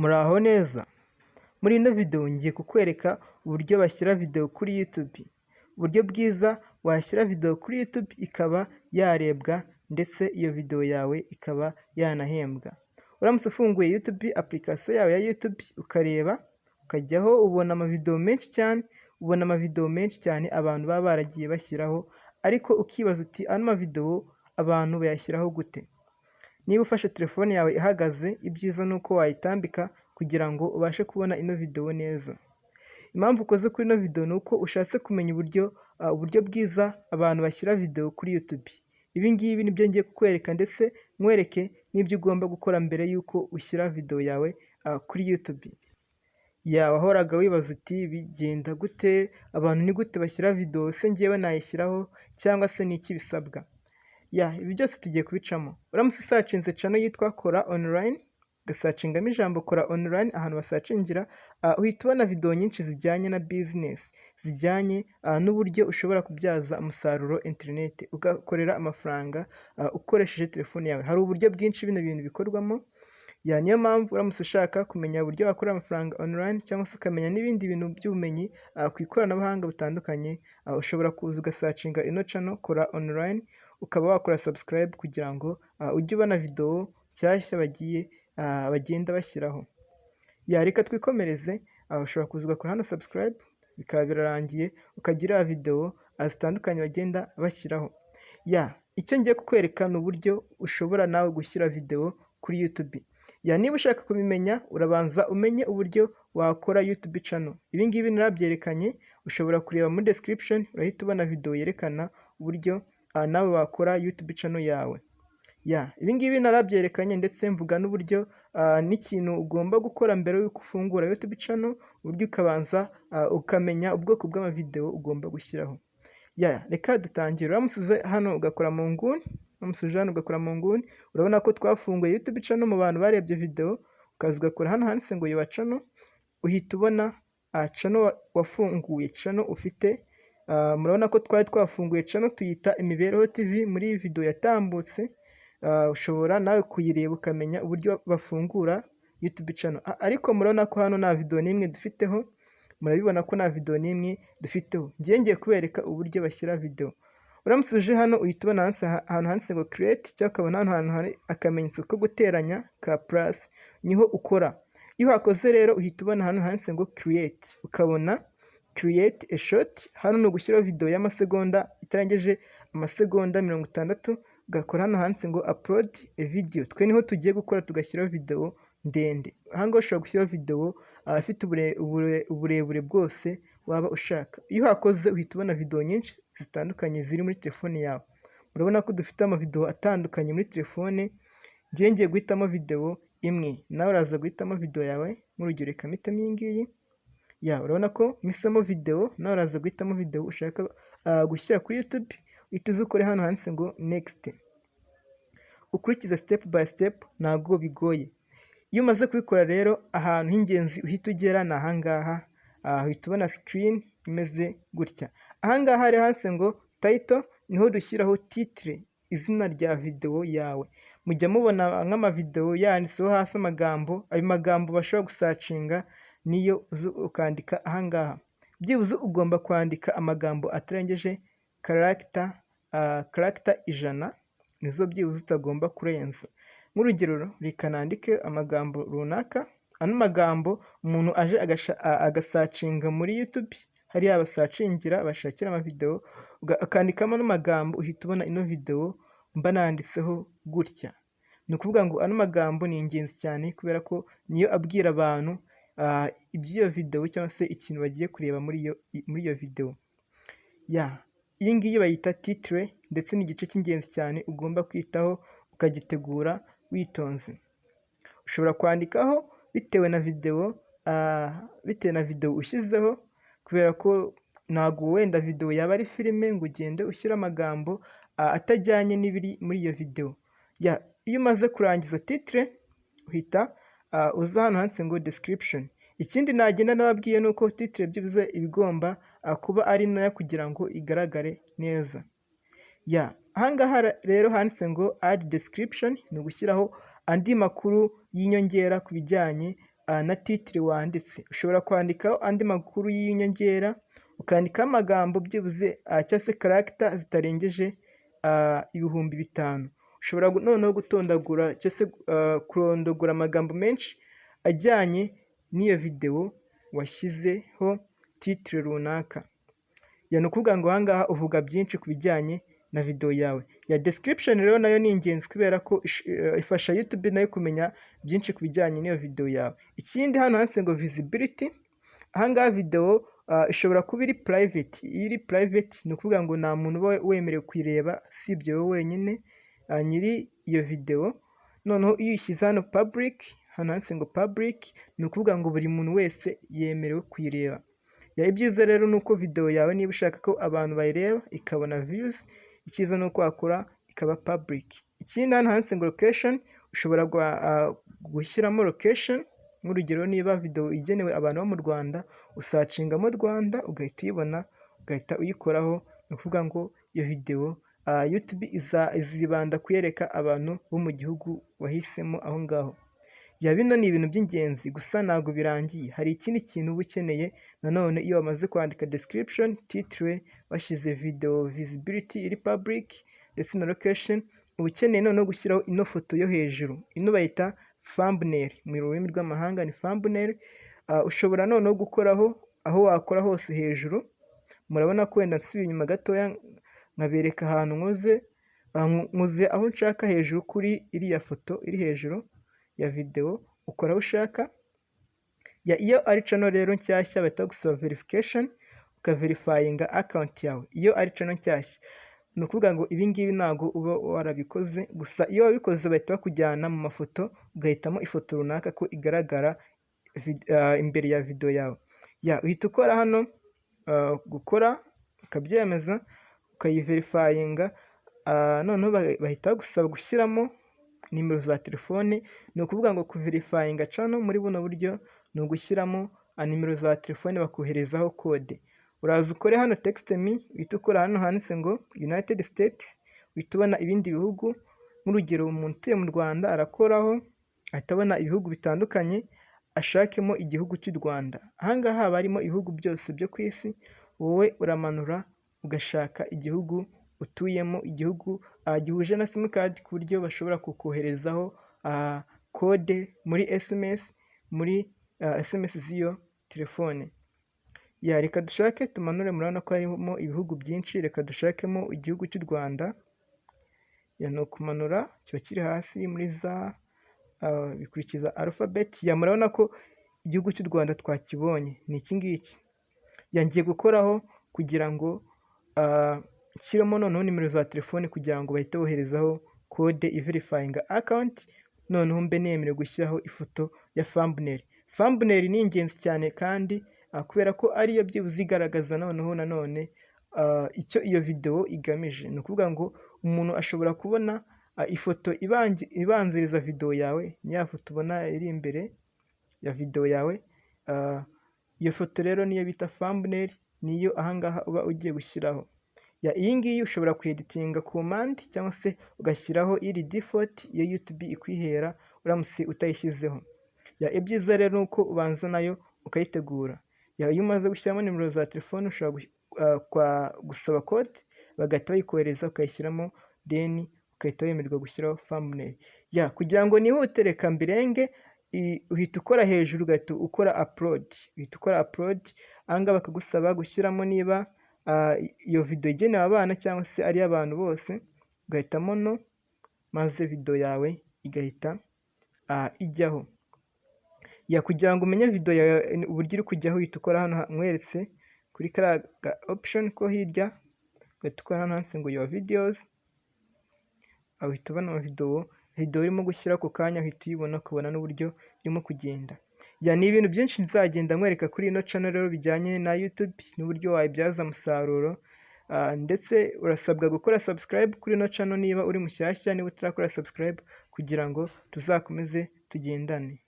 Muraho neza? Muri ino video ngiye kukwereka uburyo bashyira video kuri YouTube. Uburyo bwiza washyira video kuri YouTube ikaba yarebwa, ndetse iyo video yawe ikaba yanahembwa. Uramutse ufunguye YouTube, application yawe ya YouTube, ukareba, ukajyaho, ubona amavideo menshi cyane, ubona amavideo menshi cyane abantu baba baragiye bashyiraho, ariko ukibaza uti: "Ano mavideo abantu bayashyiraho gute?" Niba ufashe telefone yawe ihagaze, ibyiza ni uko wayitambika kugira ngo ubashe kubona ino video neza. Impamvu ukoze kuri ino video ni uko ushatse kumenya uburyo bwiza abantu bashyira video kuri YouTube. Ibi ngibi nibyo ngiye kukwereka, ndetse nkwereke n'ibyo ugomba gukora mbere y'uko ushyira video yawe kuri YouTube. Ya, wahoraga wibaza uti: "Bigenda gute? Abantu ni gute bashyira video? Se njyewe nayishyiraho, cyangwa se ni iki bisabwa?" Ya, ibi byose tugiye kubicamo. Uramutse usearchinze channel yitwa Kora Online, ugasearchingamo ijambo "Kora Online" ahantu basearchingira, uhita ubona video nyinshi zijyanye na business, zijyanye n'uburyo ushobora kubyaza umusaruro internet, ugakorera amafaranga ukoresheje telefone yawe. Hari uburyo bwinshi bino bintu bikorwamo. Ya, niyo mpamvu uramutse ushaka kumenya uburyo wakorera amafaranga online, cyangwa se ukamenya n'ibindi bintu by'ubumenyi ku ikoranabuhanga butandukanye, ushobora kuza ugasearchinga ino channel Kora Online, ukaba wakora subscribe kugira ngo ujye ubona video nshyashya bagiye bagenda bashyiraho. Ya, reka twikomereze. Ushobora kuza ugakora hano subscribe, bikaba birarangiye, ukagira video zitandukanye bagenda bashyiraho. Ya, icyo ngiye kukwereka ni uburyo ushobora nawe gushyira video kuri YouTube. Ya, niba ushaka kubimenya, urabanza umenye uburyo wakora YouTube channel. Ibi ngibi narabyerekanye, ushobora kureba muri description, urahita ubona video yerekana uburyo nawe wakora YouTube channel yawe. Ya, ibi ngibi narabyerekanye, ndetse mvuga n'uburyo n'ikintu ugomba gukora mbere y'uko ufungura YouTube channel, uburyo ukabanza ukamenya ubwoko bw'amavideo ugomba gushyiraho. Ya, reka dutangire. Uramutse uze hano ugakora mu nguni, uramutse uje hano ugakora mu nguni, urabona ko twafunguye YouTube channel mu bantu barebye video, ukaza ugakora hano handitse ngo "Your channel", uhita ubona channel wafunguye, channel ufite. Murabona ko twari twafunguye channel tuyita Imibereho TV muri iyi video yatambutse. Ushobora nawe kuyireba ukamenya uburyo bafungura YouTube channel. Ariko murabona ko hano nta video n'imwe dufiteho, murabibona ko nta video n'imwe dufiteho. Ngiye kubereka uburyo bashyira video. Uramutse uje hano, uhita ubona ahantu handitse ngo "Create", cyangwa ukabona hano hantu hari akamenyetso ko guteranya ka plus, niho ukora. Iyo uhakoze rero, uhita ubona ahantu handitse ngo "Create", ukabona "Create a short". Hano ni ugushyiraho video y'amasegonda itarengeje amasegonda 60, ugakora hano handitse ngo "Upload a video". Twe niho tugiye gukora, tugashyiraho video ndende. Aha ngaha ushobora gushyiraho video ifite uburebure bwose waba ushaka. Iyo uhakoze, uhita ubona video nyinshi zitandukanye ziri muri telefone yawe. Murabona ko dufite amavideo atandukanye muri telefone. Ngiye guhitamo video imwe, nawe uraza guhitamo video yawe. Nk'urugero, reka mpitemo iyi ngiyi. Ya, urabona ko mpisemo video, nawe uraza guhitamo video ushaka gushyira kuri YouTube, uhita uza ukore hano handitse ngo "Next". Ukurikize step by step, ntabwo bigoye. Iyo umaze kubikora rero, ahantu h'ingenzi uhita ugera ni ahangaha, uhita ubona screen imeze gutya. Ahangaha hari handitse ngo "Title", niho dushyiraho title, izina rya video yawe. Mujya mubona nk'amavideo yanditseho hasi amagambo, ayo magambo bashobora gusearchinga niyo uza ukandika ahangaha. Byibuze ugomba kwandika amagambo atarengeje character 100, nizo byibuze utagomba kurenza. Nk'urugero, reka nandike amagambo runaka. Ano magambo umuntu aje agasearchinga muri YouTube, hariya basearchingira, bashakira amavideo, akandikamo ano magambo, uhita ubona ino video mba nanditseho gutya. Ni ukuvuga ngo ano magambo ni ingenzi cyane, kubera ko niyo abwira abantu iby'iyo video cyangwa se ikintu bagiye kureba muri iyo video. Ya, iyi ngiyi bayita title, ndetse ni igice cy'ingenzi cyane ugomba kwitaho, ukagitegura witonze. Ushobora kwandikaho bitewe na video ushyizeho, kubera ko ntabwo wenda video yaba ari filime ngo ugende ushyire amagambo atajyanye n'ibiri muri iyo video. Ya, iyo umaze kurangiza title, uhita uza hano handitse ngo "Description". Ikindi nagenda nababwiye ni uko title byibuze iba igomba kuba ari ntoya kugira ngo igaragare neza. Ya, ahangaha rero handitse ngo "Add description", ni ugushyiraho andi makuru y'inyongera ku bijyanye na title wanditse. Ushobora kwandikaho andi makuru y'inyongera, ukandikaho amagambo byibuze cyangwa se character zitarengeje 5000. Ushobora noneho gutondagura cyangwa se kurondogora amagambo menshi ajyanye n'iyo videwo washyizeho title runaka. Ni ukuvuga ngo aha ngaha uvuga byinshi ku bijyanye na videwo yawe. Ya description rero nayo ni ingenzi kubera ko ifasha YouTube nayo kumenya byinshi ku bijyanye n'iyo videwo yawe. Ikindi, hano handitse ngo visibility, aha ngaha videwo ishobora kuba iri private. Iyo iri private, ni ukuvuga ngo nta muntu uba wemerewe kuyireba usibye wowe wenyine nyiri iyo videwo. Noneho iyo uyishyize hano public, hano handitse ngo public, ni ukuvuga ngo buri muntu wese yemerewe kuyireba. Ibyiza rero ni uko videwo yawe, niba ushaka ko abantu bayireba ikabona views, icyiza ni uko wakora ikaba public. Ikindi, hano handitse ngo location, ushobora gushyiramo location. Nk'urugero, niba videwo igenewe abantu bo mu Rwanda, usearchingamo Rwanda ugahita uyibona, ugahita uyikoraho. Ni ukuvuga ngo iyo videwo YouTube izibanda kuyereka abantu bo mu gihugu wahisemo aho ngaho. Bino ni ibintu by'ingenzi, gusa ntabwo birangiye. Hari ikindi kintu uba ukeneye nanone. Iyo wamaze kwandika description, title, washyize video visibility iri public ndetse na location, uba ukeneye noneho gushyiraho ino foto yo hejuru. Ino bayita thumbnail mu rurimi rw'amahanga, ni thumbnail. Ushobora noneho gukoraho aho wakora hose hejuru. Murabona ko wenda nsubiye inyuma gatoya nkabereka ahantu nkoze, nkoze aho nshaka hejuru kuri iriya foto iri hejuru ya videwo, ukora aho ushaka. Iyo ari channel rero nshyashya, bahita bagusaba verification, ukaverifyinga account yawe. Iyo ari channel nshyashya, ni ukuvuga ngo ibi ngibi ntabwo uba warabikoze. Gusa iyo wabikoze, bahita bakujyana mu mafoto, ugahitamo ifoto runaka ko igaragara imbere ya videwo yawe. Uhita ukora hano gukora, ukabyemeza, ukayiverifyinga. Noneho bahita bagusaba gushyiramo nimero za telefone. Ni ukuvuga ngo kuverifyinga channel muri buno buryo ni ugushyiramo nimero za telefone, bakoherezaho code. Uraza ukore hano "text me", uhita ukora hano handitse ngo "United States", uhita ubona ibindi bihugu. Nk'urugero, umuntu utuye mu Rwanda arakoraho, ahita abona ibihugu bitandukanye, ashakemo igihugu cy'u Rwanda. Aha ngaha haba harimo ibihugu byose byo ku isi, wowe uramanura ugashaka igihugu utuyemo, igihugu gihuje na simukadi, ku buryo bashobora kukoherezaho code muri SMS, muri SMS z'iyo telefone. Reka dushake, tumanure, murabona ko harimo ibihugu byinshi, reka dushakemo igihugu cy'u Rwanda. Ni ukumanura, kiba kiri hasi muri za bikurikiza alphabet. Murabona ko igihugu cy'u Rwanda twakibonye, ni iki ngiki. Ngiye gukoraho kugira ngo nshyiremo noneho nimero za telefone, kugira ngo bahite boherezaho code iverifyinga account, noneho mbe nemerewe gushyiraho ifoto ya thumbnail. Thumbnail ni ingenzi cyane kandi kubera ko ariyo byibuze igaragaza noneho nanone icyo iyo videwo igamije. Ni ukuvuga ngo umuntu ashobora kubona ifoto ibanziriza videwo yawe, ni ya foto ubona iri imbere ya videwo yawe. Iyo foto rero niyo bita thumbnail, niyo ahangaha uba ugiye gushyiraho. Iyi ngiyi ushobora kuyeditinga ku mpande cyangwa se ugashyiraho iri default iyo YouTube ikwihera uramutse utayishyizeho. Ibyiza rero ni uko ubanza nayo ukayitegura. Iyo umaze gushyiramo nimero za telefone, ushobora gusaba code, bagahita bayikohereza, ukayishyiramo, then ugahita wemererwa gushyiraho thumbnail. Kugira ngo nihute, reka mbirenge. Uhita ukora hejuru, ugahita ukora upload, uhita ukora upload. Aha ngaha bakagusaba gushyiramo niba iyo videwo igenewe abana cyangwa se ari iy'abantu bose, ugahitamo no, maze videwo yawe igahita ijyaho. Kugira ngo umenye videwo yawe uburyo iri kujyaho, uhita ukora hano nkweretse kuri kariya ka option ko hirya, ugahita ukora hano handitse ngo "your videos", uhita ubona amavidewo, videwo urimo gushyira ako kanya uhita uyibona, ukabona n'uburyo irimo kugenda. Ni ibintu byinshi nzagenda nkwereka kuri ino channel rero bijyanye na YouTube n'uburyo wayibyaza umusaruro, ndetse urasabwa gukora subscribe kuri ino channel niba uri mushyashya, niba utarakora subscribe, kugira ngo tuzakomeze tugendane.